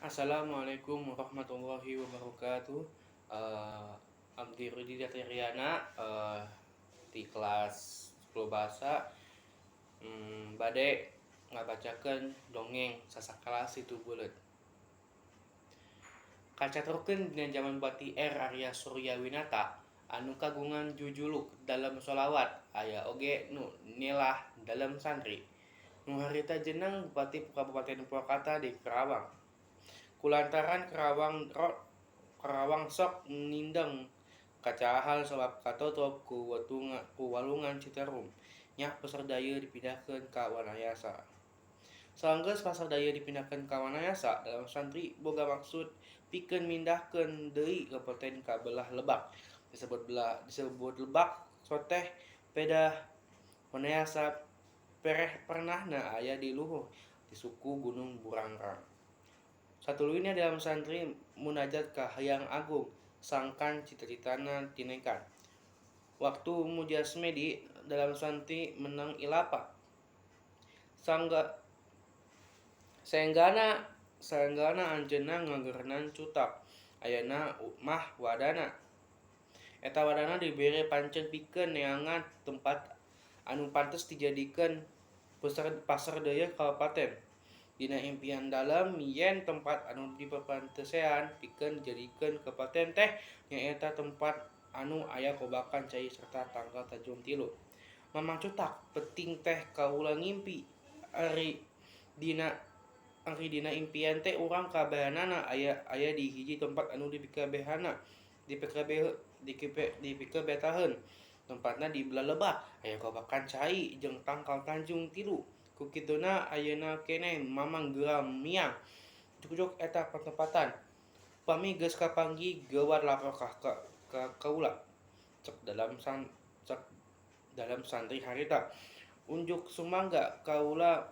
Assalamualaikum warahmatullahi wabarakatuh. Abdi Rudi Riana, di kelas 10 bahasa, bade ngabacakeun dongeng Sasakala Situ Buleud. Kacaturkeun dina jaman Bupati R Arya Suryawinata anu kagungan jujuluk Dalem Sholawat, aya oge nu nyelah Dalem Santri. Nu harita jeneng Bupati Kabupaten Purwakarta di Karawang. Kulantaran Karawang sok nindeng kacaahal sabab katutup ku walungan Citarum, nyah Pasar Daya dipindahkeun ka Wanayasa. Sanggeus Pasar Daya dipindahkeun ka Wanayasa, Dalem Santri boga maksud pikeun mindahkeun deui kabupaten ka belah lebak. Disebut lebak soteh pedah Wanayasa pernahna aya di luhur ti suku Gunung Burangrang. Satuluyna Dalem Santri munajat ka Hyang Agung sangkan cita-citana tinenkan. Waktu mujasmedi, Dalem Santri meunang ilapa. Saenggana anjeunna ngagerenan cutak, ayana mah wadana. Eta wadana dibere pancen pikeun neangan tempat anu pantes dijadikeun pasar deuyeut kabupaten. Dina impian Dalem yen tempat anu dipapantesean pikeun dijadikeun kabupaten teh nyaeta tempat anu aya kobakan cai sarta tangkal tajung tilu. Mamang Cutak, peuting teh kaula ngimpi. Ari dina impian teh urang kabehanana aya di hiji tempat anu dipikabetaheun. Tempatna di belah lebak, aya kobakan cai jeung tangkal tanjung tilu. Ku kituna ayeuna keneh Mamang geura miang ujug-ujug eta patempatan. Upami geus kapanggih geuwat lapor ka kaula, cek Dalem Santri harita. Unjuk sumangga kaula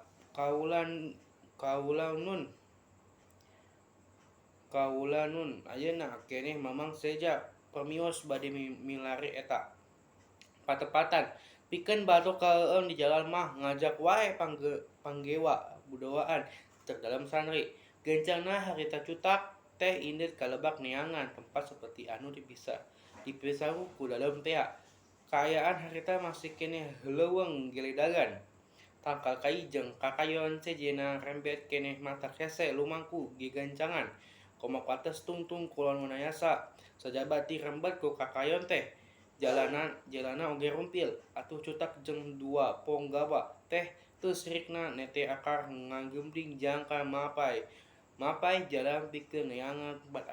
nun ayeuna keneh Mamang seja permios bade milari eta patempatan. Pikeun batur kaeueum di jalan mah ngajak wae panggewa budawaan, cek Dalem Santri. Gancangna harita Cutak teh indit ka lebak neangan tempat saperti anu dipisaru ku Dalem tea. Kaayaan harita masih keneh leuweung geledagan. Tangkal kai jeung kakayon sejenna rembet keneh matak hese lumangku gigancangan. Komo wates tungtung kulon Wanayasa sajaba tirembet ku kakayon teh. Jalanna oge rumpil. Atuh Cutak jeung dua ponggawa teh teu sirikna nete akar ngagembleng jangka mapay jalan pikeun neangan tempat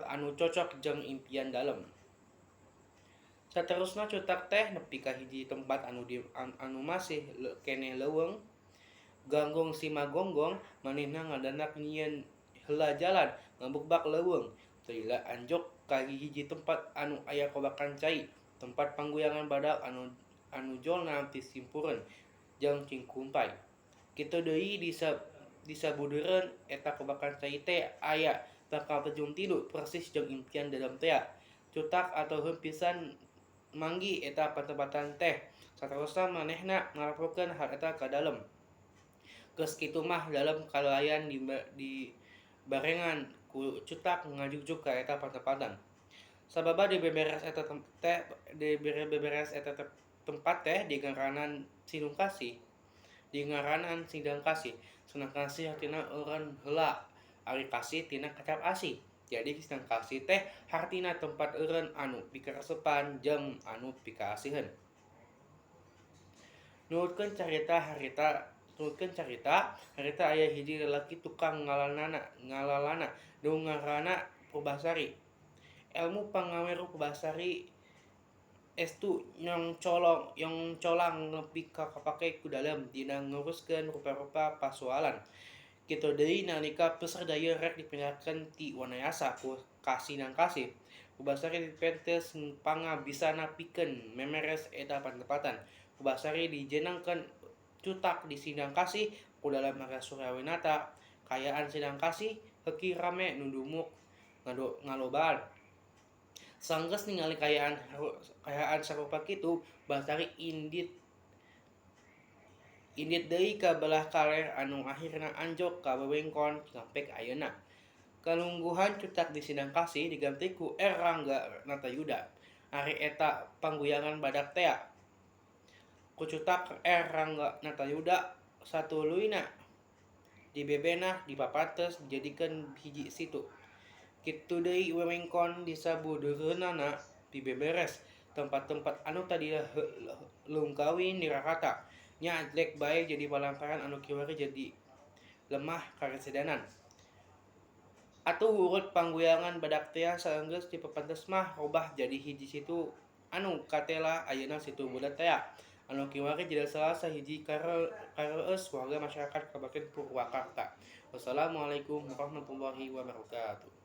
anu cocok jeung impian Dalem. Saterusna Cutak teh nepi ka hiji tempat anu masih keneh leuweung. Ganggong Simagonggong manehna ngadandak nyieun heula jalan ngabugbag leuweung. Teu lila anjog ka hiji tempat anu aya kobakan cai, tempat pangguyangan badak anu jolna ti Simpureun jeung Cikumpay. Kitu deui di sabudeureun eta kobakan cai teh aya tangkal tajung tilu persis jeung impian Dalem tea. Cutak atoheun pisan manggih eta patempatan teh. Saterusna manehna ngalaporkeun hal eta ka Dalem. Geus kitu mah Dalem kalayan dibarengan ku Cutak ngajugjug ka eta patempatan. Sababa dibeberes eta tempat teh dingaranan Sindangkasih. Sindang Kasih hartina eureun heula, ari kasih tina kecap asih. Jadi Sindangkasih teh hartina tempat eureun anu pikaresepan jeung anu pikaasiheun. Nuhutkeun carita harita aya hiji lalaki tukang ngalalana nu ngaranna Purbasari. Elmu pangaweruh Purbasari estu nyongcolang nepi ka kapake ku Dalem dina nguruskeun rupa-rupa pasualan. Kitu deui nalika Pasar Daya rek dipindahkeun ti Wanayasa ka Sindangkasih, Purbasari dipentes pangabisana pikeun memeres eta patempatan. Purbasari dijenengkeun Cutak di Sindangkasih ku Dalem Arya Suryawinata. Kaayaan Sindangkasih heuki rame nu dumuk ngalobaan. Sanggeus ningali kaayaan sarupa kitu, Basari Indit deui ka belah kaler anu ahirna anjog ka wewengkon Cikampek ayeuna. Kalungguhan cutak di Sindangkasih diganti ku R Rangga Natayuda. Ari eta pangguyangan badak tea. Ku cutak R Rangga Natayuda satuluyna dibebenah dipapantes dijadikeun hiji situ. Kitu deui wewengkon di sabudureunana dibeberes tempat-tempat anu tadina lungkawin dirarata. Nya jelek bae jadi palangkaran anu kiwari jadi lemah karesidenan. Atuh urut pangguyangan badak tea saenggeus dipapantes mah robah jadi hiji situ anu katela ayeuna Situ Buleud tea anu kiwari jadi salah sahiji kareueus warga masyarakat Kabupaten Purwakarta. Wassalamualaikum warahmatullahi wabarakatuh.